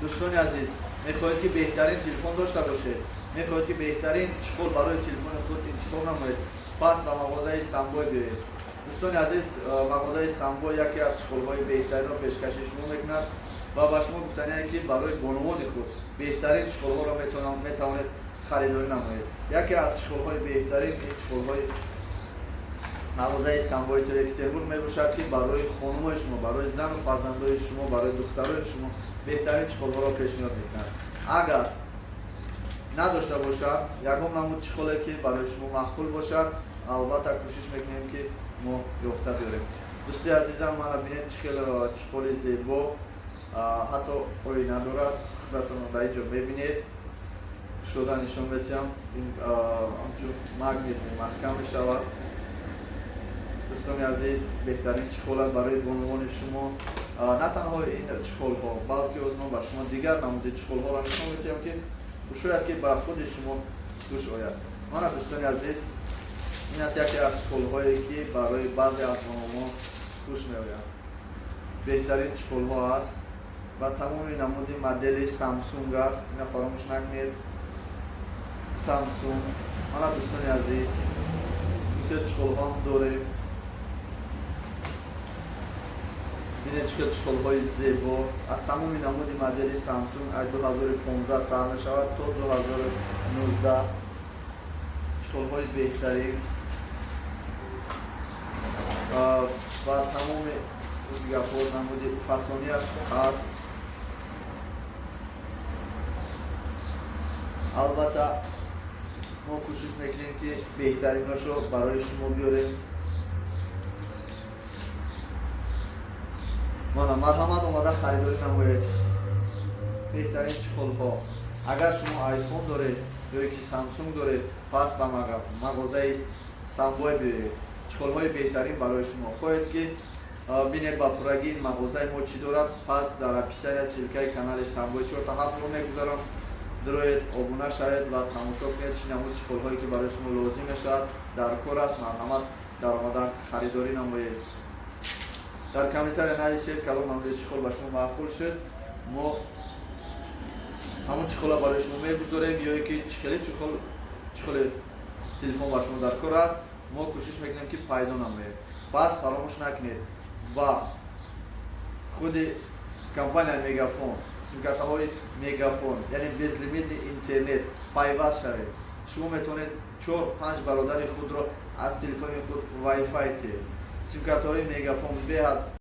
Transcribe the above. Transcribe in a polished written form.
Дӯстони азиз, мехоҳед, ки беҳтарин телефон дошта бошед, мехоҳед, ки беҳтарин чехол барои телефони худ интихоб намоед, пас ба мағозаи Самбой биёед. Дӯстони азиз, мағозаи Самбой яке аз чехолҳои беҳтаринро пешкаши шумо мекунад ва ба шумо гуфтание, ки барои бонувони худ беҳтарин чехолҳоро метавонед харидорӣ намоед. Яке аз чехолҳои беҳтарин ин чехолҳои мағозаи Самбои Екатеринбург мебошад, ки барои хонумои шумо, барои зану фарзандои шумо, барои духтарои шумо беҳтарин чехолҳоро пешниҳод мекунад. Агар надошта бошад ягон намуд чехоле, ки барои шумо маъқул бошад, албатта, кӯшиш мекунем, ки мо ёфта биёрем. Дӯсти азизам, мана бинед, чӣ хел чехоли зебо, ҳатто оина дорад. Худатон дар ин ҷо мебинед, шуда нишон медиҳам. Ин ҳамчун магнит маҳкам мешавад. Дӯстони азиз, беҳтарин чехол аст барои бонувони шумо. На танҳо ин чехолҳо, балки оз мо ба шумо дигар намуди чехолҳоро нишон медиҳем, ки шояд ки ба худи шумо хуш ояд. Мана, дӯстони азиз, ин аст яке аз чехолҳое, ки барои баъзе аз бонувон хуш меояд. Беҳтарин чехолҳо аст ва тамоми намуди модели Самсунг аст. Ина фаромӯш накунед, Самсунг. Мана, дӯстони азиз, бисёр чехолҳоам дорем. Бинед, чӣ хел чехолҳои зебо аз тамоми намуди модели Самсунг, аз 2015 сар мешавад то 2019, чехолҳои беҳтарин ва тамоми гапҳо намуди фасонияш ҳаст. Албатта, мо кӯшиш мекунем, ки беҳтаринашро барои шумо биёрем. Мана, марҳамат, омада харидорӣ намоед беҳтарин чехолҳо. Агар шумо Айфон доред ё ки Самсунг доред, пас ба мағозаи Самбой биёед. Чехолҳои беҳтарин барои шумо. Хоҳед, ки бинед ба пуррагӣ ин мағозаи мо чӣ дорад, пас дар описания ссылкаи канали Самбои чорта ҳафтро мегузарам. Дароед, обуна шавед ва тамошо кунед, чӣ намуд чехолҳое, ки барои шумо лозим мешавад, дар кор аст. Марҳамат, даромадан харидорӣ намоед. Дар комментария нависед, кадом намуди чехол ба шумо маъқул шуд. Мо ҳамон чехола барои шумо мегузорем ё ки чӣ хеле чехол, чехоли телефон ба шумо дар кор аст, мо кӯшиш мекунем, ки пайдо намоем. Пас фаромӯш накунед, ба худи компания Мегафон, симкартаҳои Мегафон, яъне безлимитный интернет пайваст шавед. Шумо метавонед чор панҷ бародари худро аз телефони худ Wi-Fi тиҳед. Симкартаҳои Мегафон беҳад.